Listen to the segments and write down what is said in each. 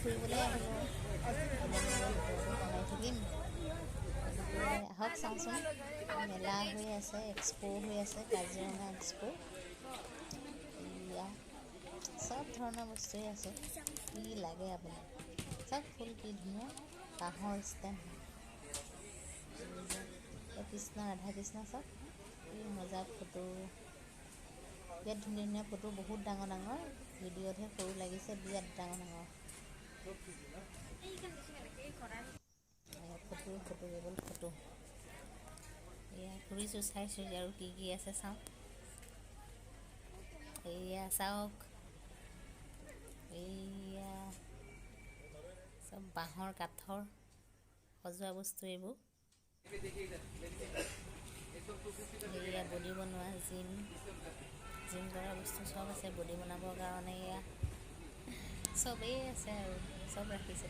ফুৰিবলৈ আহিলোঁ, ভিতৰতে সোমাই থাকিম। গতিকে আহক চাওঁচোন, মেলা হৈ আছে, এক্সপ' হৈ আছে, কাজিৰঙা এক্সপ'। এয়া চব ধৰণৰ বস্তুৱেই আছে, কি লাগে আপোনাক চব। ফুল কি ধুনীয়া, বাঁহৰ ষ্টেণ্ড। কৃষ্ণ, ৰাধা কৃষ্ণ চব, কি মজা ফটো, বিৰাট ধুনীয়া ধুনীয়া ফটো, বহুত ডাঙৰ ডাঙৰ। ভিডিঅ'তহে সৰু লাগিছে, বিৰাট ডাঙৰ ডাঙৰ ফটো। ফটো, কেৱল ফটো। এয়া ঘূৰিছোঁ, চাইছোঁ আৰু কি কি আছে চাওঁ। এয়া চাওক, এইয়া চব বাঁহৰ কাঠৰ সজোৱা বস্তু এইবোৰ। এয়া বডি বনোৱা, জিম জিম কৰা বস্তু চব আছে বডি বনাবৰ কাৰণে। এয়া চবেই আছে আৰু চব ৰাখিছে।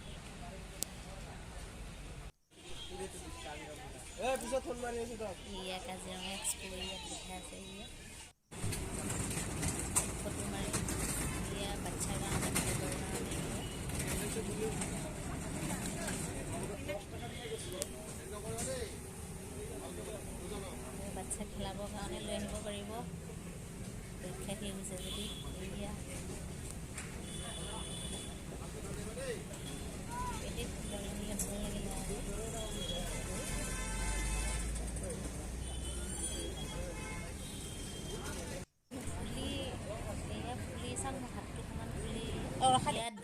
এয়া কাজিৰঙা এক্সপ' ইয়াত লিখা আছে। এয়া ফটো মাৰি, এয়া বাচ্ছাৰ কাৰণে, খেলিবৰ কাৰণে। এয়া বাচ্ছাক খেলাবৰ কাৰণে লৈ আহিব পাৰিব, পৰীক্ষা শেষ হৈছে যদি। এয়া বিশেষ ভাল লাগিলে আজি। ফুলি, এয়া ফুলি চাওক, মোৰ হাতটো সমান ফুলি, বিৰাট